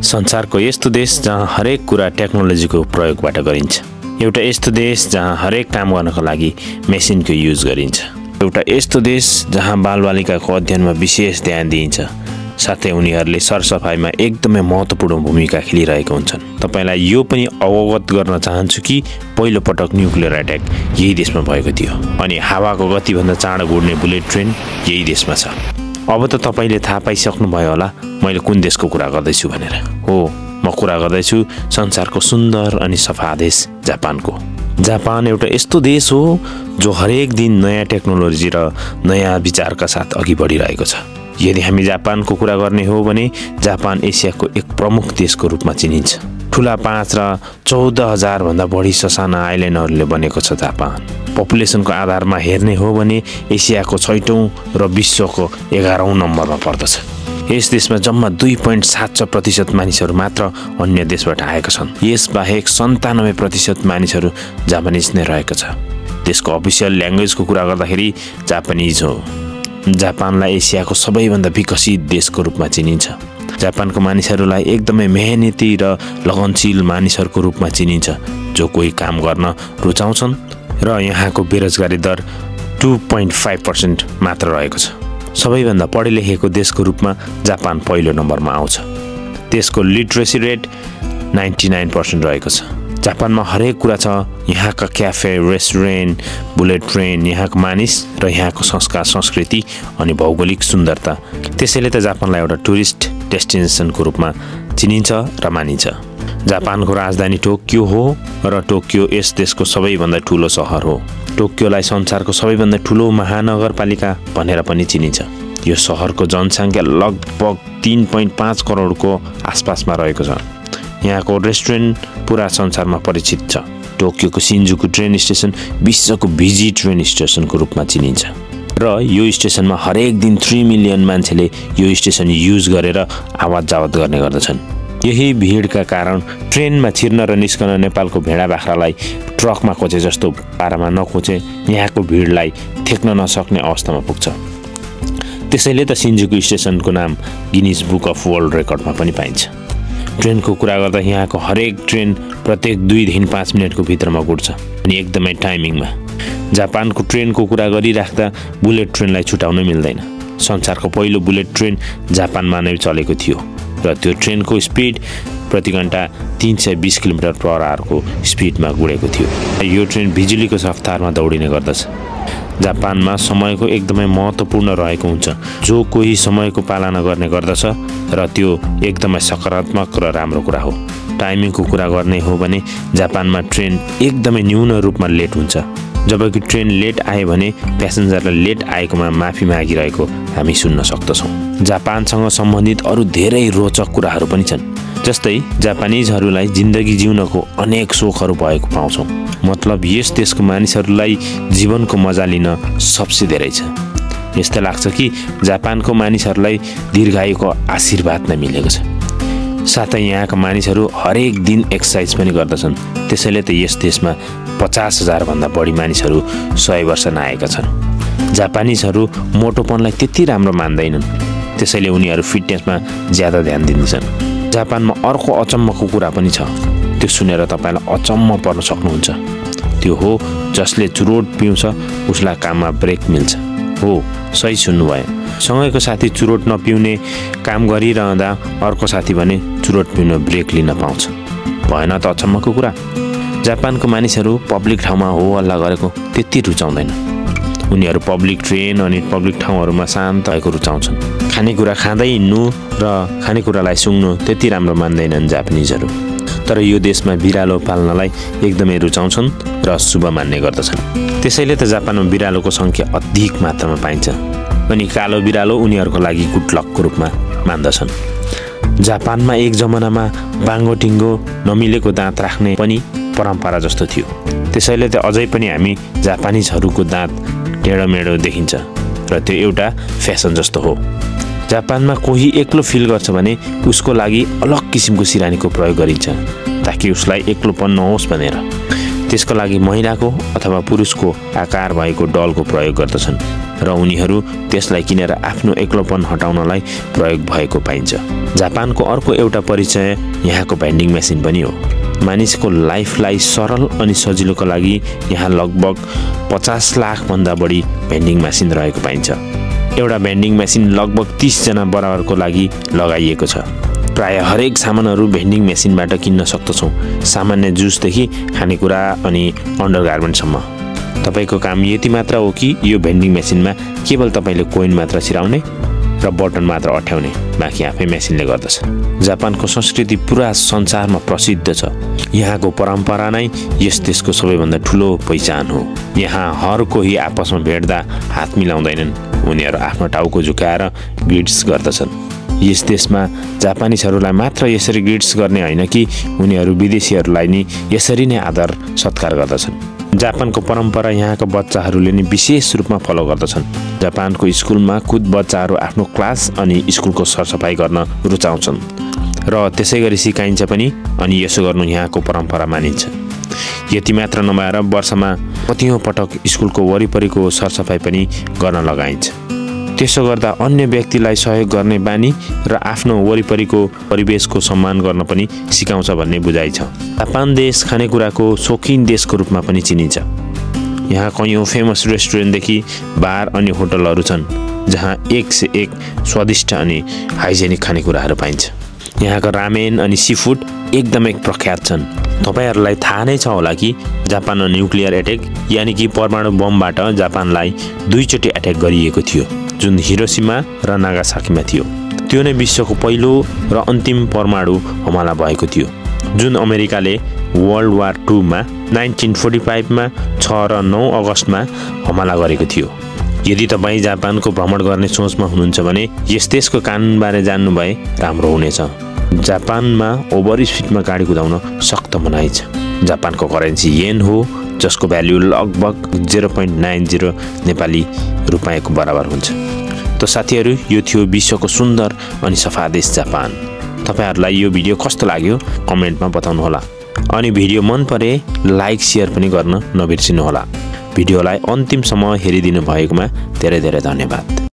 संसारको यस्तो देश जहाँ हरेक कुरा टेक्नोलोजीको प्रयोगबाट गरिन्छ। एउटा यस्तो देश जहाँ हरेक काम गर्नको लागि मेसिनको युज गरिन्छ। एउटा यस्तो देश जहाँ बालबालिकाको अध्ययनमा विशेष ध्यान दिइन्छ, साथै उनीहरूले सरसफाइमा एकदमै महत्त्वपूर्ण भूमिका खेलिरहेका हुन्छन्। तपाईलाई यो पनि अवगत गर्न चाहन्छु कि पहिलो पटक न्युक्लियर अट्याक यही देशमा भएको थियो अनि हावाको गतिभन्दा चाँडो उड्ने बुलेट ट्रेन यही देशमा छ। अब त तपाईले थाहा पाइसक्नु भयो होला मैले कुन देशको कुरा गर्दैछु भनेर। हो, म कुरा गर्दैछु संसारको सुन्दर अनि सफा देश जापानको। जापान एउटा यस्तो देश हो जो हरेक दिन नयाँ टेक्नोलोजी र नयाँ विचारका साथ अघि बढिरहेको छ। यदि हामी जापानको कुरा गर्ने हो भने जापान एसियाको एक प्रमुख देशको रूपमा चिनिन्छ। ठुला 5 र 14,000 भन्दा बढी ससाना आइल्यान्डहरूले बनेको छ जापान। पपुलेसनको आधारमा हेर्ने हो भने एसियाको 6औं र विश्वको 11औं नम्बरमा पर्दछ। यस देशमा जम्मा 2.76% मानिसहरू मात्र अन्य देशबाट आएका छन्। यसबाहेक 97% मानिसहरू जापानिज नै रहेको छ। देशको अफिसियल ल्याङ्ग्वेजको कुरा गर्दाखेरि जापानिज हो। जापानलाई एसियाको सबैभन्दा विकसित देशको रूपमा चिनिन्छ। जापानको मानिसहरूलाई एकदमै मेहनती र लगनशील मानिसहरूको रूपमा चिनिन्छ जो कोही काम गर्न रुचाउँछन् र यहाँको बेरोजगारी दर 2.5% मात्र रहेको छ। सबैभन्दा पढे लेखेको देशको रूपमा जापान पहिलो नम्बरमा आउँछ। देशको लिटरेसी रेट 99% रहेको छ। जापानमा हरेक कुरा छ। यहाँका क्याफे, रेस्टुरेन्ट, बुलेट ट्रेन, यहाँको मानिस र यहाँको संस्कार, संस्कृति अनि भौगोलिक सुन्दरता। त्यसैले त जापानलाई एउटा टुरिस्ट डेस्टिनेसनको रूपमा चिनिन्छ र मानिन्छ। जापानको राजधानी टोकियो हो र टोकियो यस देशको सबैभन्दा ठुलो सहर हो। टोकियोलाई संसारको सबैभन्दा ठुलो महानगरपालिका भनेर पनि चिनिन्छ। यो सहरको जनसङ्ख्या लगभग 3.5 करोडको आसपासमा रहेको छ। यहाँको रेस्टुरेन्ट पुरा संसारमा परिचित छ। टोकियोको सिन्जुकु ट्रेन स्टेसन विश्वको बिजी ट्रेन स्टेसनको रूपमा चिनिन्छ र यो स्टेसनमा हरेक दिन 3 मिलियन मान्छेले यो स्टेसन युज गरेर आवत जावत गर्ने गर्दछन्। यही भिडका कारण ट्रेनमा छिर्न र निस्कन नेपालको भेडा बाख्रालाई ट्रकमा कोचे जस्तो पारामा नकोचे यहाँको भिडलाई थेक्न नसक्ने अवस्थामा पुग्छ। त्यसैले त सिन्जुकु स्टेसनको नाम गिनिज बुक अफ वर्ल्ड रेकर्डमा पनि पाइन्छ। ट्रेनको कुरा गर्दा यहाँको हरेक ट्रेन प्रत्येक 2 देखि 5 मिनटको भित्रमा गुड्छ अनि एकदमै टाइमिङमा। जापानको ट्रेनको कुरा गरिराख्दा बुलेट ट्रेनलाई छुटाउन मिल्दैन। संसारको पहिलो बुलेट ट्रेन जापानमा नै चलेको थियो र त्यो ट्रेनको स्पिड प्रति घण्टा 320 किलोमिटर पर आवरको स्पिडमा गुडेको थियो। यो ट्रेन बिजुलीको रफ्तारमा दौडिने गर्दछ। जापानमा समयको एकदमै महत्त्वपूर्ण रहेको हुन्छ जो कोही समयको पालना गर्ने गर्दछ र त्यो एकदमै सकारात्मक र राम्रो कुरा हो। टाइमिङको कुरा गर्ने हो भने जापानमा ट्रेन एकदमै न्यून रूपमा लेट हुन्छ। जबकि ट्रेन लेट आयो भने प्यासेन्जरलाई लेट आएकोमा माफी मागिरहेको हामी सुन्न सक्दछौँ। जापानसँग सम्बन्धित अरू धेरै रोचक कुराहरू पनि छन्। जस्तै जापानिजहरूलाई जिन्दगी जिउनको अनेक सोखहरू भएको पाउँछौँ। मतलब यस देशको मानिसहरूलाई जीवनको मजा लिन सबसे धेरै छ। यस्तो लाग्छ कि जापानको मानिसहरूलाई दीर्घायुको आशीर्वाद नै मिलेको छ। साथै यहाँका मानिसहरू हरेक दिन एक्सर्साइज पनि गर्दछन्। त्यसैले त यस देशमा 50,000 भन्दा बढी मानिसहरू 100 वर्ष नआएका छन्। जापानिजहरू मोटोपनलाई त्यति राम्रो मान्दैनन्, त्यसैले उनीहरू फिटनेसमा ज्यादा ध्यान दिन्छन्। जापानमा अर्को अचम्मको कुरा पनि छ। त्यो सुनेर तपाईलाई अचम्म पर्न सक्नुहुन्छ। त्यो हो जसले चुरोट पिउँछ उसलाई काममा ब्रेक मिल्छ। हो, सही सुन्नुभयो। सँगैको साथी चुरोट नपिउने काम गरिरहँदा अर्को साथी भने चुरोट पिउन ब्रेक लिन पाउँछ। भएन त अचम्मको कुरा। जापानको मानिसहरू पब्लिक ठाउँमा हो हल्ला गरेको त्यति रुचाउँदैन। उनीहरू पब्लिक ट्रेन अनि पब्लिक ठाउँहरूमा शान्त भएको रुचाउँछन्। खानेकुरा खाँदै हिँड्नु र खानेकुरालाई सुँग्नु त्यति राम्रो मान्दैनन् जापानिजहरू। तर यो देशमा बिरालो पाल्नलाई एकदमै रुचाउँछन् र शुभ मान्ने गर्दछन्। त्यसैले त जापानमा बिरालोको सङ्ख्या अधिक मात्रामा पाइन्छ अनि कालो बिरालो उनीहरूको लागि गुड लकको रूपमा मान्दछन्। जापानमा एक जमानामा बाङ्गोटिङ्गो नमिलेको दाँत राख्ने पनि परम्परा जस्तो थियो। त्यसैले त अझै पनि हामी जापानिजहरूको दाँत टेढोमेढो देखिन्छ र त्यो एउटा फेसन जस्तो हो। जापानमा कोही एक्लो फिल गर्छ भने उसको लागि अलग किसिमको सिरानीको प्रयोग गरिन्छ ताकि उसलाई एक्लोपन नहोस् भनेर। त्यसको लागि महिलाको अथवा पुरुषको आकार भएको डलको प्रयोग गर्दछन् र उनीहरू त्यसलाई किनेर आफ्नो एक्लोपन हटाउनलाई प्रयोग भएको पाइन्छ। जापानको अर्को एउटा परिचय यहाँको भेन्डिङ मेसिन पनि हो। मानिसको लाइफलाई सरल अनि सजिलोको लागि यहाँ लगभग 50 लाखभन्दा बढी भेन्डिङ मेसिन रहेको पाइन्छ। एउटा भेन्डिङ मेसिन लगभग 30 जना बराबरको लागि लगाइएको छ। प्राय हरेक सामानहरू भेन्डिङ मेसिनबाट किन्न सक्दछौँ, सामान्य जुसदेखि खानेकुरा अनि अन्डरगार्मेन्टसम्म। तपाईँको काम यति मात्र हो कि यो भेन्डिङ मेसिनमा केवल तपाईँले कोइन मात्र छिराउने र बटन मात्र अठ्याउने, बाँकी आफै मेसिनले गर्दछ। जापानको संस्कृति पुरा संसारमा प्रसिद्ध छ। यहाँको परम्परा नै यस देशको सबैभन्दा ठुलो पहिचान हो। यहाँ हर कोही आपसमा भेट्दा हात मिलाउँदैनन्, उनीहरू आफ्नो टाउको झुकाएर ग्रिट्स गर्दछन्। यस देशमा जापानिजहरूलाई मात्र यसरी ग्रिट्स गर्ने होइन कि उनीहरू विदेशीहरूलाई नि यसरी नै आदर सत्कार गर्दछन्। जापानको परम्परा यहाँका बच्चाहरूले नि विशेष रूपमा फलो गर्दछन्। जापानको स्कुलमा खुद बच्चाहरू आफ्नो क्लास अनि स्कुलको सरसफाइ गर्न रुचाउँछन् र त्यसै गरी सिकाइन्छ पनि, अनि यसो गर्नु यहाँको परम्परा मानिन्छ। यति मात्र नभएर वर्षमा कतिौँ पटक स्कुलको वरिपरिको सरसफाइ पनि गर्न लगाइन्छ। त्यसो गर्दा अन्य व्यक्तिलाई सहयोग गर्ने बानी र आफ्नो वरिपरिको परिवेशको सम्मान गर्न पनि सिकाउँछ भन्ने बुझाइ छ। जापान देश खानेकुराको शौकीन देशको रूपमा पनि चिनिन्छ। यहाँ कैयौँ फेमस रेस्टुरेन्टदेखि बार अनि होटलहरू छन् जहाँ एक से एक स्वादिष्ट अनि हाइजेनिक खानेकुराहरू पाइन्छ। यहाँको रामेन अनि सीफुड एकदमै प्रख्यात छन्। तपाईँहरूलाई थाहा नै छ होला कि जापानमा न्युक्लियर एट्याक यानि कि परमाणु बमबाट जापानलाई 2 चोटि एट्याक गरिएको थियो, जुन हिरोसिमा र नागासाकीमा थियो। त्यो नै विश्वको पहिलो र अन्तिम परमाणु हमला भएको थियो, जुन अमेरिकाले वर्ल्ड वार 2 मा 1945 मा 6 र 9 अगस्तमा हमला गरेको थियो। यदि तपाईँ जापानको भ्रमण गर्ने सोचमा हुनुहुन्छ भने यस देशको कानुनबारे जान्नुभए राम्रो हुनेछ। जापानमा ओभर स्पिडमा गाडी कुदाउन सख्त मनाही छ। जापानको करेन्सी येन हो, जसको भ्याल्यु लगभग 0.90 नेपाली रुपैयाँको बराबर हुन्छ। त साथीहरू, यो थियो विश्वको सुन्दर अनि सफा देश जापान। तपाईहरूलाई यो भिडियो कस्तो लाग्यो कमेन्टमा बताउनुहोला, अनि भिडियो मन परे लाइक सेयर पनि गर्न नबिर्सिनुहोला। भिडियोलाई अन्तिमसम्म हेरिदिनु भएकोमा धेरै धेरै धन्यवाद।